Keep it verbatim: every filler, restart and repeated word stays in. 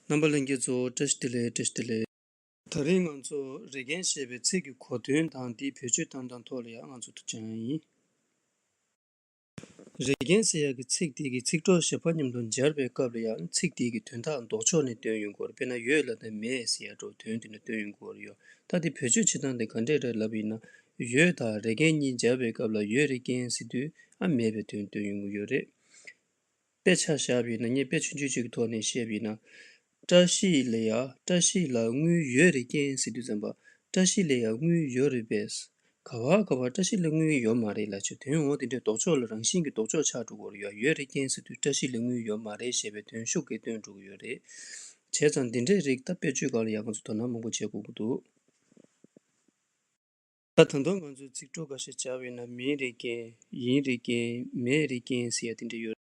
རྣམ་པ་ལྷན་རྒྱས་ཚོ་བཀྲ་ཤིས་བདེ་ལེགས། བཀྲ་ཤིས་བདེ་ལེགས། དེ་རིང་ང་ཚོ་རེ་འགན་ཞེས་པའི་ཚིག་གི་གོ་དོན་དང་དེའི་བེད་སྤྱོད་གཏོང་སྟངས་ཐོག་ལ་ཡང་ང་ཚོ་ཐུགས་སྦྱང་ཡིན། རེ་འགན་ཟེར་ཡག་གི་ཚིག་དེ་གི་ཚིག་གྲོགས་གཞན་པ་མཉམ་དུ་སྦྱར་བའི་སྐབས་ལ་ཡང་ཚིག་དེ་གི་དོན་དག་ལྡོག་ཕྱོགས་ནས་སྟོན་ཡོང་གི་ཡོད་རེད། དཔེར་ན་ཡོད་ལ་དང་མེད་ཟེར་ཡག་འདྲ་བོ་དོན་དེ་འདྲ་སྟོན་ཡོང་གི་ཡོད་རེད་ཡོད། ད་དེ་བེད་སྤྱོད་བྱེད་སྟངས་དེ་ག་འདྲས་རེད་ལབ་ཡིན་ན། ཡོད་དང་རེ་འགན་གཉིས་སྦྱར་བའི་སྐབས་ལ་ཡོད་རེ་འགན་ཟེར་དུས་ཨ་མེད་པའི་དོན་སྟོན་ཡོང་གི་ཡོད་རེད། དཔེ་ཆ་བཞག་པ་ཡིན་ན། ངས་དཔེ་ཆུང་ཆུང་ཅིག་གི་ཐོག་ནས་བཤད་པ་ཡིན་ན། བཀྲ་ཤིས་ལ་ཡ། བཀྲ་ཤིས་ལ་དངུལ་ཡོད་རེ་འགན་ཟེར་དུས་ཙམ་པ། བཀྲ་ཤིས་ལ་ཡ་དངུལ་ཡོད་རེད་པས། ག་བ་ག་བ་བཀྲ་ཤིས་ལ་དངུལ་ཡོད་མ་རེད་ལབ་བྱས། དོན་འོ་དེ་འདྲའི་ལྡོག་ཕྱོགས་ལ་རང་བཞིན་གྱི་ལྡོག་ཕྱོགས་ཆགས་འགྲོ་གི་ཡོད་རེད་ཡོད། ཡོད་རེ་འགན་ཟེར་དུས་བཀྲ་ཤིས་ལ་དངུལ་ཡོད་མ་རེད་ཞེས་པའི་དོན་ཤུགས་ཀྱིས་སྟོན་འགྲོ་གི་ཡོད་རེད། བྱས་ཙང་འདི་འདྲའི་རིགས་ད་དཔེ་བརྗོད་སྒང་ལ་ཡང་ང་ཚོ་དོ་སྣང་མང་པོ་བྱེད་དགོས་ཀྱི་འདུག་ད་ད་དུང་ང་ཚོས་ཚིག་གྲོགས་འགའ་ཤས་སྦྱར་བ་ཡིན་ན། མིན་རེ་འགན། ཡིན་རེ་འགན། མེད་རེ་འགན་ཟེར་ཡ་དེ་འདྲ་ཡོད།